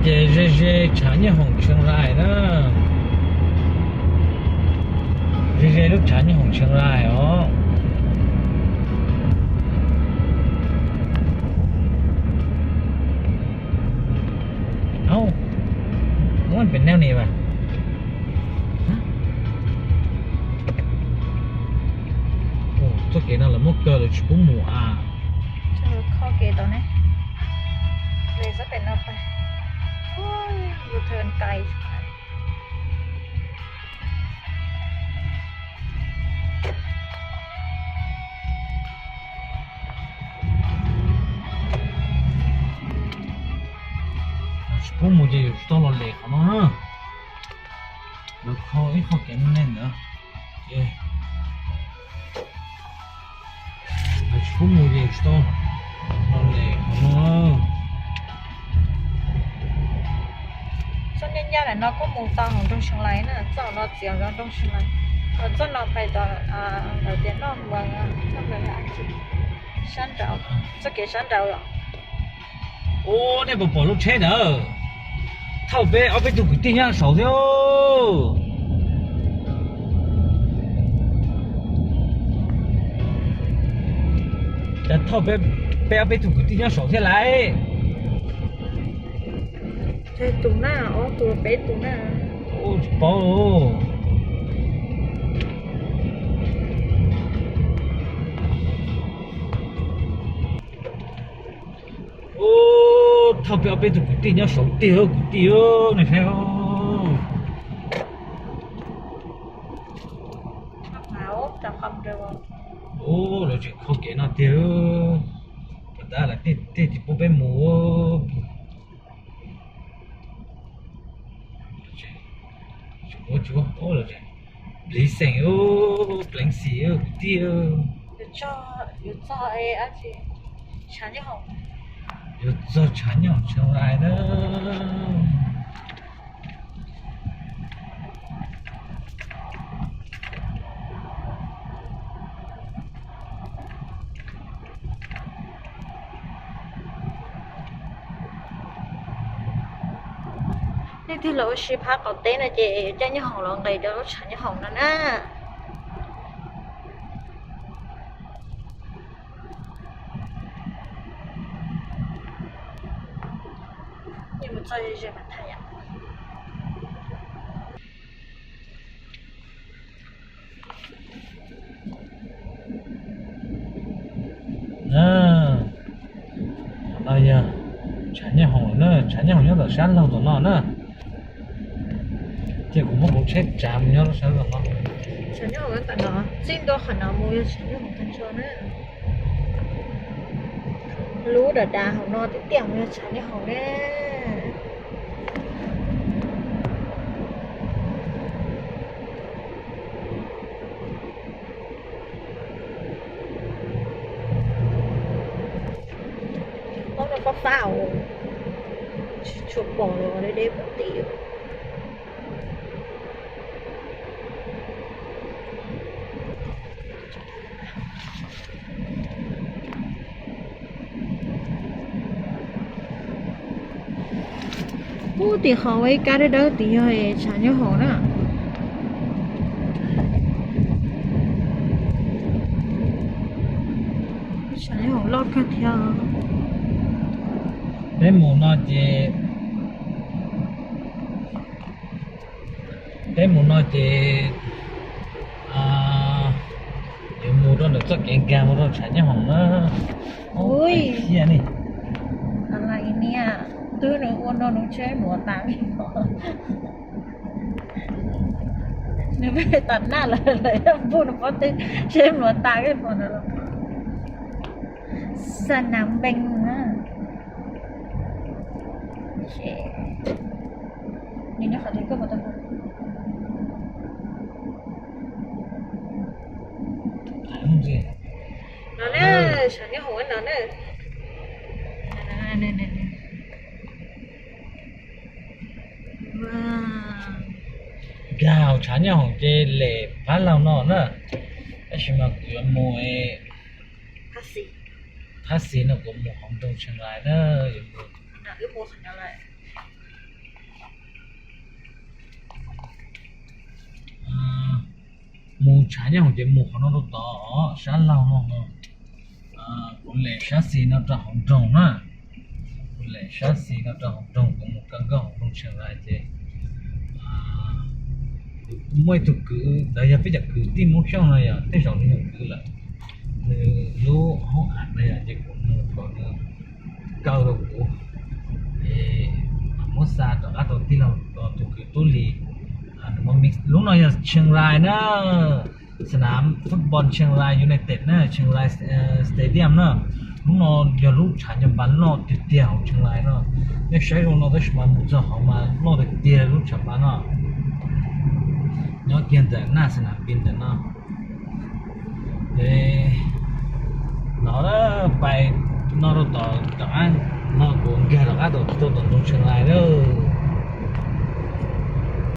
Ces ze ze tshav nyob hoom Tsheej Lais na. Ze ze lub tshav nyob hoom Tsheej Lais os. Ub, muab pem neb ni mas. Txoj kev no lawv muab kaw lawv tsis pub mus a. Kho kev tau ne. Xab pem no pais. Ua thw ntais. Tsis pub mus ces yus tsis tau los lem qhov no na. Lawv kho ib qho kev no ne ntawd. Lawv tsis pub mus ces yus tsis tau los lem qhov no. Txoj nyab nyab ntawm no kuj mus tau hauv nroog Tsheej Lais na, txoj no txiav zov nroog Tsheej Lais. Txoj no pais tom lawv tias noj npua, noj npua sab nraud, txoj kev sab nraud los. Ub, nej puas pom lub tsheb ntawd? Thauj peb ob peb tug kwv tij nyob saud thiab. Cas thauj peb ob peb tug kwv tij nyob saud thiab lauj? Tus na, ob tus peb tus na. Ub, tsis paub. Ub, thauj peb ob peb tug kwv tij nyob saud tiag kwv tij, nej saib. Ub, lawv tseem kho kev no tiag. Puas tas lawv tej tsis pub peb mus. Tsis muab, tsis muab, ub, lawv pleev xeem, pleev xim kwv tij. Yuav txog, yuav txog tshav nyob hoom Tsheej Lais na. Leej twg los ua si phab qaum teb no ces caij nyob hoom los nqis rau lub tshav nyob hoom no na. Qhov no yog tshav nyob hoom na, tshav nyob hoom nyob tom sab laug tom no na. Ces kuv muab kuv tsheb tsav mus nyob sab laug no. Tshav nyob hoom nyob tom no, txij ntua qhov no mus yog tshav nyob hoom tag nrho na. Lub dav dav hauv no tiag tiag mus yog tshav nyob hoom na. Ob no fab fab, tsis tshua pom los deb deb pem tim. Ub, tim qhov ua ib kab dawb dawb tim yog tshav nyob hoom na. Tshav nyob hoom loj kawg thiab. Peb mus no ces, peb mus no ces yuav mus rau ntawm txoj kev nkag mus rau tshav nyob hoom na. Ui, thiab ne. Twb nws ua no nws tsheb mluav tas li. Nws pem tas naj lawm, lawv npuj nws pob tw, tsheb mluav tas li pom ntawd. Xa nav npees na. Nws nyob qhov twg koj mus tau. No na, tshav nyob hoom no na. Nkag hauv tshav nyob hoom ces lem phab laug no na. Tab sis mas kuv yuav mus phab xis no, kuv mus hauv nroog Tsheej Lais na, yuav mus. Mus tshav nyob hoom ces mus qhov no rau tod sab laug no. Kuv lem sab xis no rau hauv nroog na. Kuv lem sab xis no rau hauv nroog, kuv mus kawg nkauj hauv nroog Tsheej Rais ces muaj ib tug kwv, lawv yog peb cov kwv tij Hmoob Xyooj no yog tej zaum nws yog kwv lawm. Nws lub hoob am no yog ces kuv nug kom nws kaw rau kuv, es muab xa rov qab rau tij laug, tus kwv Tub Lis. Lub no yog Tsheej Rais na, xas nam football Tsheej Rais United na, Tsheej Rais Stadium na. Lub no yog lub tshav nco npas loj tiag tiag hauv Tsheej Rais no. Nej saib zoo no tab sis mas mus txog hauv mas loj tiag tiag lub tshav npas no. Nyob kiag ntawm Naj xas nam pis ntawm no. Ces no pais no rau tom, tom qab no kuv nkag rov qab tuaj tom nroog Tsheej Rais lawm.